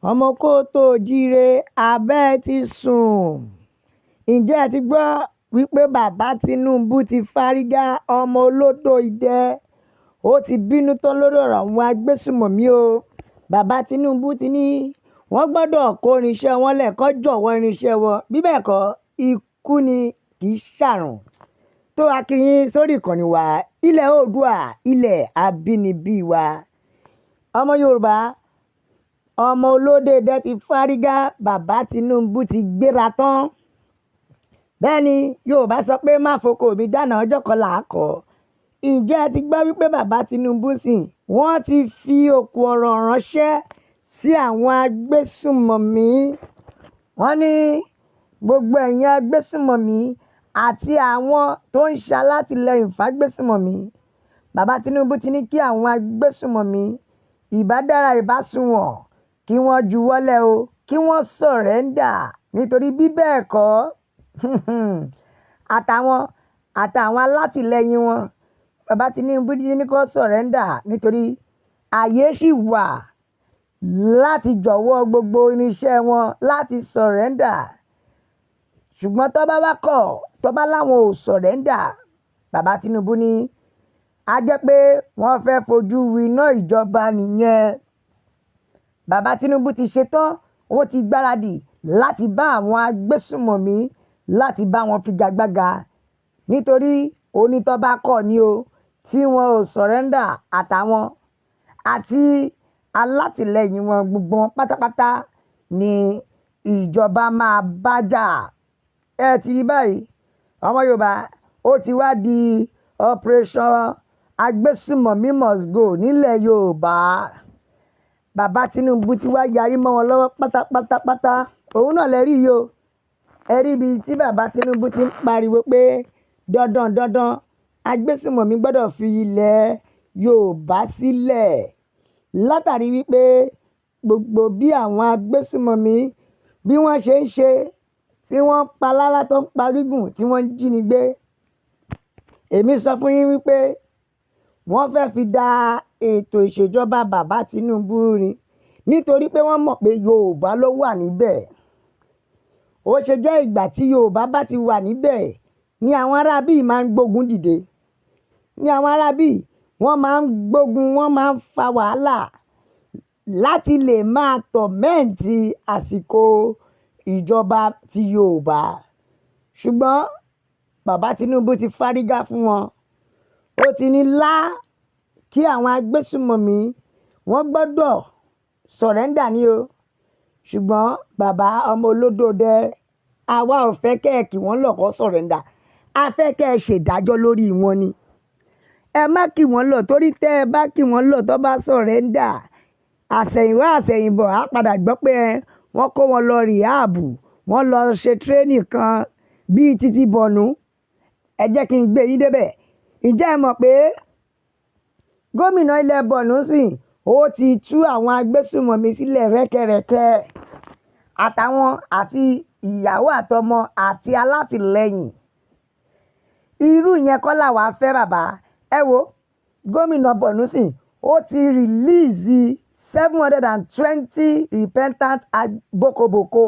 Ọmọ kóòtù òjíire, abẹ́ ẹ ti sùn. Ǹjẹ́ ẹ ti gbọ́ wípé bàbá Tinubu ti fárígá ọmọ olódò idẹ? Ó ti bínú tán lórí ọ̀rọ̀ àwọn agbésùmọ̀mí o. Bàbá Tinubu ti ní wọ́n gbọ́dọ̀ kó irinṣẹ́ wọn lẹ̀, kó jọ̀wọ́ irinṣẹ́ wọn, bí bẹ́ẹ̀ kọ́, ikú ni, kì í ṣàrùn. Tó a kí yín sórí ìkànnì wa, ilẹ̀ Oòduà, ilẹ̀ abínibí wa. Ọmọ Yorùbá, ọmọ olódò idẹ ti fárígá, bàbá Tinubu ti gbéra tán. Bẹ́ẹ̀ ni Yorùbá sọ pé má foko mi dáná, ọjọ́ kan là á kọ́. Ǹjẹ́ ẹ ti gbọ́ wípé bàbá Tinubu sìn, wọ́n ti fi òkú ọ̀rọ̀ ránṣẹ́ sí àwọn agbésùmọ̀mí? Wọ́n ní gbogbo ẹ̀yin agbésùmọ̀mí àti àwọn tó ń ṣalátìlẹ́yìn fágbésùmọ̀mí, bàbá Tinubu ti ní kí àwọn agbésùmọ̀mí ìbá dára ìbá sunwọ̀n kí wọ́n juwọ́lẹ̀ o, kí wọ́n surrender, nítorí bí bẹ́ẹ̀ kọ́, àtàwọn alátìlẹ́yìn wọn, bàbá Tinubu ti ní kó surrender, nítorí ààyè sì wà láti jọ̀wọ́ gbogbo irinṣẹ́ wọn, láti surrender. Ṣùgbọ́n tó bá wá kọ̀, tó bá láwọn ò surrender, bàbá Tinubu ní á jẹ́ pé wọ́n fẹ́ fojú winá ìjọba nìyẹn. Bàbá Tinubu ti ṣetán, ó ti gbáradì láti bá àwọn agbésùmọ̀mí, láti bá wọn figagbága, nítorí onítọ́ bá kọ̀ ni o, tí wọn ò surrender, àtàwọn àti alátìlẹyìn wọn, gbogbo wọn pátápátá ni ìjọba máa bá jà. Ẹ ti rí báyìí, ọmọ Yorùbá, ó ti wá di operation agbésùmọ̀mí must go nílẹ̀ Yorùbá. Bàbá Tinubu ti wá yarí mọ́ wọn lọ́wọ́ pátápátápátá. Òun náà lẹ rí yìí o. Ẹ rí ibi tí bàbá Tinubu ti ń pariwo pé dandan dandan, agbésùmọ̀mí gbọ́dọ̀ fi ilẹ̀ Yorùbá sílẹ̀, látàrí wípé gbogbo bí àwọn agbésùmọ̀mí bí wọ́n ṣe ń ṣe, tí wọ́n ń pa lára, tó ń pa gígùn, tí wọ́n ń jínigbé. Èmi sọ fún yín wípé wọ́n fẹ́ fi da ètò ìṣèjọba bàbá Tinubu ni, nítorí pé wọ́n mọ̀ pé Yorùbá ló wà níbẹ̀. Ó ṣe jẹ́ ìgbà tí Yorùbá bá ti wà níbẹ̀ ni àwọn aráabí máa ń gbógun dìde, ní àwọn aráabí wọ́n máa ń gbógun, wọ́n máa ń fa wàhálà láti lè máa torment àsìkò ìjọba ti Yorùbá. Ṣùgbọ́n bàbá Tinubu ti fárígá fún wọn. Ó ti ní lá kí àwọn agbésùmọ̀mí, wọ́n gbọ́dọ̀ surrender ni o. Ṣùgbọ́n bàbá ọmọ olódòdẹ, àwa ò fẹ́ kẹ́ ẹ kí wọ́n lọ kó surrender, a fẹ́ kẹ́ ẹ ṣèdájọ́ lórí wọn ni. Ẹ má kí wọ́n lọ, torí tẹ́ ẹ bá kí wọ́n lọ, tó bá surrender, àsẹ̀yìnwá àsẹ̀yìnbọ̀, á padà gbọ́ pé wọ́n kó wọn lọ rehab, wọ́n lọ ṣe training kan bíi títí bọ̀nú. Ẹ jẹ́ kí n gbé yín débẹ̀. Ǹjẹ́ ẹ mọ̀ pé gómìnà ilẹ̀ Borno sì ó ti tú àwọn agbésùmọ̀mí sílẹ̀ rẹ́kẹrẹ́kẹ́, àtàwọn àti ìyàwó àtọmọ àti alátìlẹyìn? Irú yẹn kọ́ làwa fẹ́, bàbá. Ẹ wo gómìnà Borno sì ó ti release 720 repentant bokoboko,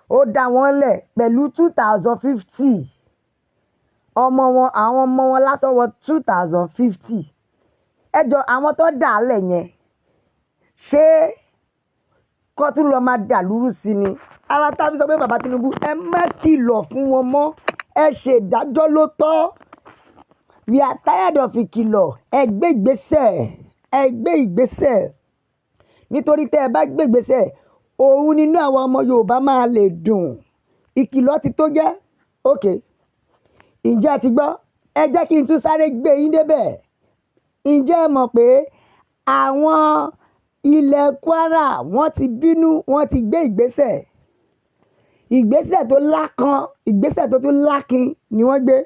ó dá wọn lẹ̀ pẹ̀lú 2050 ọmọ wọn. Àwọn ọmọ wọn lásán wọ 2050. Ẹ jọ, àwọn tó dà á lẹ̀ yẹn, ṣé kó tún lọ́ọ́ máa dà lúrú sí ni? Ara tábí sọ pé bàbá Tinubu, ẹ má kìlọ̀ fún wọn mọ́, ẹ ṣèdájọ́ ló tọ́. We are tired of ìkìlọ̀. Ẹ gbé ìgbésẹ̀, ẹ gbé ìgbésẹ̀, nítorí tẹ́ ẹ bá gbé ìgbésẹ̀, òun nínú àwọn ọmọ Yorùbá máa lè dùn. Ìkìlọ̀ ti tó jẹ́. Ok, ǹjẹ́ ẹ ti gbọ́? Ẹ jẹ́ kí n tún sáré gbé yín débẹ̀. Ǹjẹ́ ẹ mọ̀ pé àwọn ilẹ̀ Kwara, wọ́n ti bínú, wọ́n ti gbé ìgbésẹ̀, ìgbésẹ̀ tó lákan, ìgbésẹ̀ tó tún lákin ni wọ́n gbé?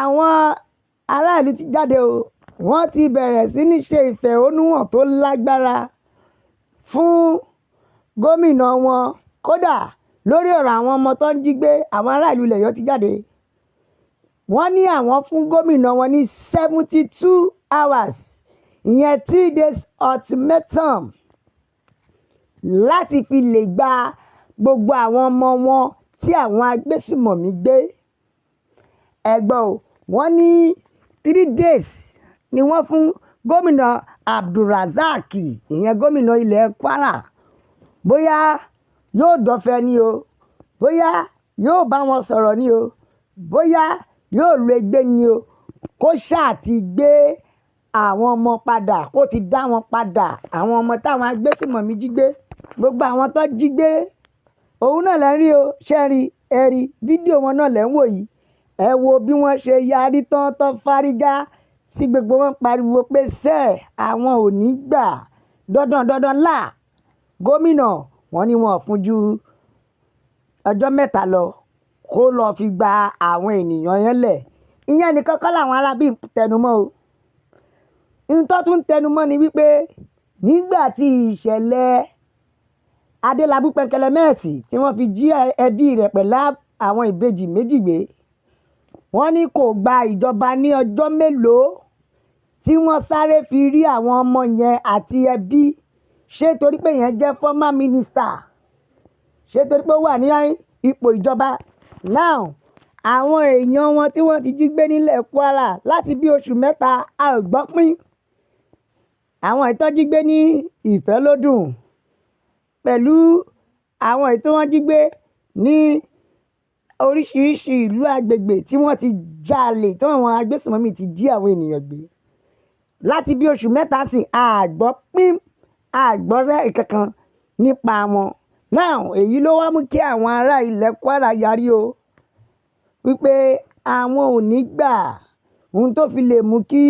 Àwọn aráàlú ti jáde o, wọ́n ti bẹ̀rẹ̀ sí ní ṣe ìfẹ̀hónúhàn tó lágbára fún gómìnà wọn. Kódà lórí ọ̀rọ̀ àwọn ọmọ tó ń jí gbé, àwọn aráàlú ilẹ̀ Ọ̀yọ́ ti jáde. Wọ́n ní àwọn fún gómìnà wọn ní 72 hours, ìyẹn 3 days ultimatum. láti fi lè gba gbogbo àwọn ọmọ wọn tí àwọn agbésùmọ̀mí gbé. Ẹ gbọ́ o, wọ́n ní 3 days ni wọ́n fún gómìnà AbdulRazaq, ìyẹn gómìnà ilẹ̀ Kwara. Bóyá yóò dọ̀fẹ́ ni o, bóyá yóò bá wọn sọ̀rọ̀ ni o, bóyá yóò lo ẹgbẹ́ ni o, kó ṣáà ti gbé àwọn ọmọ padà, kó ti dá wọn padà, àwọn ọmọ táwọn agbésùmọ̀mí jí gbé, gbogbo àwọn tó jí gbé. Òun náà lẹ́ ń rí o, ṣẹ́ rí? Ẹ rí fídíò wọn náà lẹ́ ń wò yìí. Ẹ wo bí wọ́n ṣe yarí tán tán fárígá, tí gbogbo wọn pariwo pé sẹ́ẹ̀ àwọn ò ní gbà, dandan dandan là. Gómìnà wọn ní wọn ò fún ju ọjọ́ 3 lọ kó lọ́ọ́ fi gba àwọn ènìyàn yẹn lẹ̀. Ìyẹn nìkan kọ́ làwọn arábí ń tẹnumọ́ o. Ohun tó tún ń tẹnumọ́ ni wípé nígbà tí ìṣẹ̀lẹ̀ Adélábù Pẹnkẹlẹmẹ́ẹ̀sì tí wọ́n fi jí ẹbí rẹ̀ pẹ̀lú àwọn ìbejì méjì gbé, wọ́n ní kò gba ìjọba ní ọjọ́ mélòó tí wọ́n sáré fi rí àwọn ọmọ yẹn àti ẹbí. Ṣé torí pé yẹn jẹ́ former minister? Ṣé torí pé ó wà ní ipò ìjọba? Now, àwọn èèyàn wọn tí wọ́n ti jí gbé nílẹ̀ Kwara láti bí oṣù 3, a ò gbọ́ pín. Àwọn èyí tó jí gbé ní Ìfẹ́lódùn pẹ̀lú àwọn èyí tí wọ́n jí gbé ní oríṣiríṣi ìlú agbègbè tí wọ́n ti jalè, tí àwọn agbésùnmọ̀mí ti jí àwọn ènìyàn gbé. Láti bí oṣù 3 sí, a gbọ́ pín, a gbọ́ rẹ́ kankan nípa wọn. Now, èyí ló wá mú kí àwọn ará ilẹ̀ Kwara yarí o, wípé àwọn ò ní gbà. Ohun tó fi lè mú kí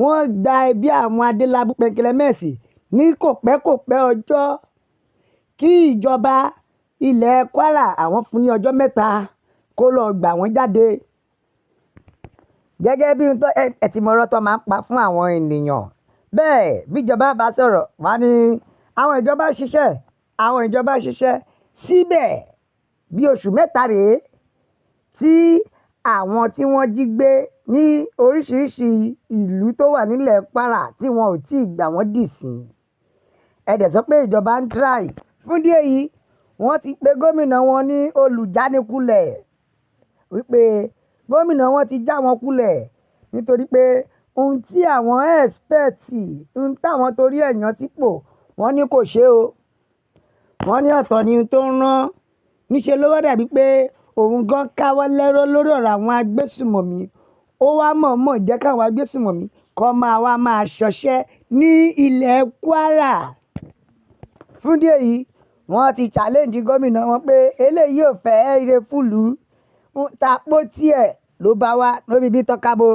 wọ́n gba ẹbí àwọn Adélábù Pẹnkẹlẹmẹ́ẹ̀sì ní kò pẹ́ kò pẹ́ ọjọ́, kí ìjọba ilẹ̀ Kwara àwọn fún ní ọjọ́ 3 kó lọ gbà wọ́n jáde. Gẹ́gẹ́ bí ohun tó ẹ ti mọ ọ̀rọ̀ tó máa ń pa fún àwọn ènìyàn. Bẹ́ẹ̀ bíjọba bá sọ̀rọ̀, wá ní àwọn ìjọba ṣiṣẹ́, àwọn ìjọba ṣiṣẹ́. Síbẹ̀ bí oṣù 3 rèé tí àwọn tí wọ́n jí gbé ní oríṣiríṣi ìlú tó wà nílẹ̀ Kwara tí wọn ò tí ì gbà wọ́n dì sí. Ẹ dẹ̀ sọ pé ìjọba ń try. Fún díẹ̀ yìí, wọ́n ti pe gómìnà wọn ní olùjánikulẹ̀, wípé gómìnà wọn ti já wọn kulẹ̀ nítorí pé ohun tí àwọn expect, ohun táwọn torí ẹ̀ yàn sípò, wọ́n ní kò ṣe o. Wọ́n ní ọ̀tọ̀ ni ohun tó ń rán. Níṣe ló wá dàbí pé òun gan káwọ́ lẹ́rọ́ lórí ọ̀rọ̀ àwọn agbésùmọ̀mí. Ó wá mọ̀ọ́mọ̀ jẹ́ káwọn agbésùmọ̀mí kó máa wá máa ṣọṣẹ́ ní ilẹ̀ Kwara. Fún díẹ̀ yìí, wọ́n ti challenge gómìnà wọn pé eléyìí ò fẹ́ ire fúlùú. Ta pó tiẹ̀ ló bá wá lórí bí tọ́kabo.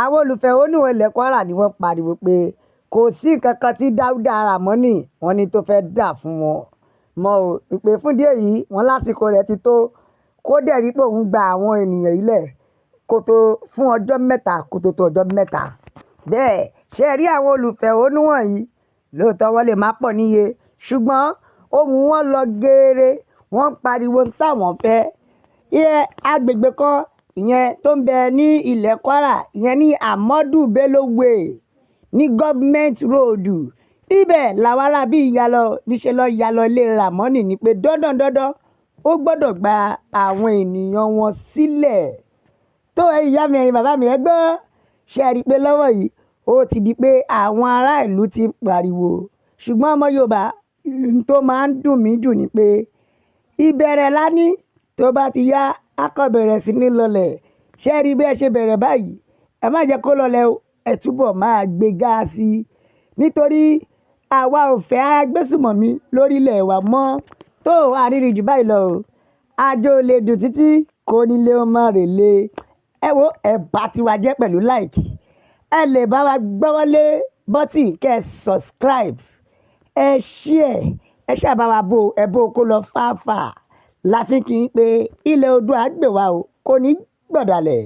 Àwọn olùfẹ̀hónúhàn ilẹ̀ Kwara ni wọ́n pariwo pé kò sí nǹkan kan tí Dáúdà Ramoni wọ́n ní tó fẹ́ dà fún wọn mọ́ o. Ìpè fún díẹ̀ yìí, wọ́n lásìkò rẹ̀ ti tó kó dẹ̀ rí pé òun gba àwọn ènìyàn yìí lẹ̀ kó tó fún ọjọ́ 3, kó tó tó ọjọ́ 3. Bẹ́ẹ̀ ṣé rí àwọn olùfẹ̀hónúhàn yìí, lóòótọ́ wọ́n lè má pọ̀ níye, ṣùgbọ́n ohùn wọn lọ geere, wọ́n ń pariwo ohun táwọn fẹ́. Ìyẹn agbègbè kan, ìyẹn tó ń bẹ ní ilẹ̀ Kwara, ìyẹn ní Ahmadu Bello Way ní Government Road. Ibẹ̀ làwọn aráabí ya lọ, níṣẹ́ lọ ya lọ ilé Ramoni ní pé dandan dandan ó gbọ́dọ̀ gba àwọn ènìyàn wọn sílẹ̀. Tó ẹ̀yin ìyá mi, ẹ̀yin bàbá mi, ẹ gbọ́. Ṣé ẹ rí i pé lọ́wọ́ yìí ó ti di pé àwọn ará ìlú ti ń pariwo. Ṣùgbọ́n ọmọ Yorùbá, ohun tó máa ń dùn mí jù ni pé ìbẹ̀rẹ̀ la ní, tó bá ti yá, á kàn bẹ̀rẹ̀ sí ní lọlẹ̀. Ṣé ẹ rí bí ẹ ṣe bẹ̀rẹ̀ báyìí? Ẹ má jẹ́ kó lọlẹ̀ o, ẹ túbọ̀ máa gbé gáàsì. Nítorí àwa ò fẹ́ agbésùmọ̀mí lórílẹ̀ wa mọ́. Tó àrírí jù báyìí lọ o. Ajo lè dùn títí kó nílé ó má rèlé. Ẹ wo, ẹ bá tiwa jẹ́ pẹ̀lú like. Ẹ lè bá wa gbọ́wọ́lé bọ́tì kẹ́ ẹ subscribe, ẹ share, ẹ ṣáà bá wa bó ẹ bó kó lọ fàáfàá. La fi kí n pé ilẹ̀ Oòduà gbè wá o, kò ní gbọ̀dàlẹ̀.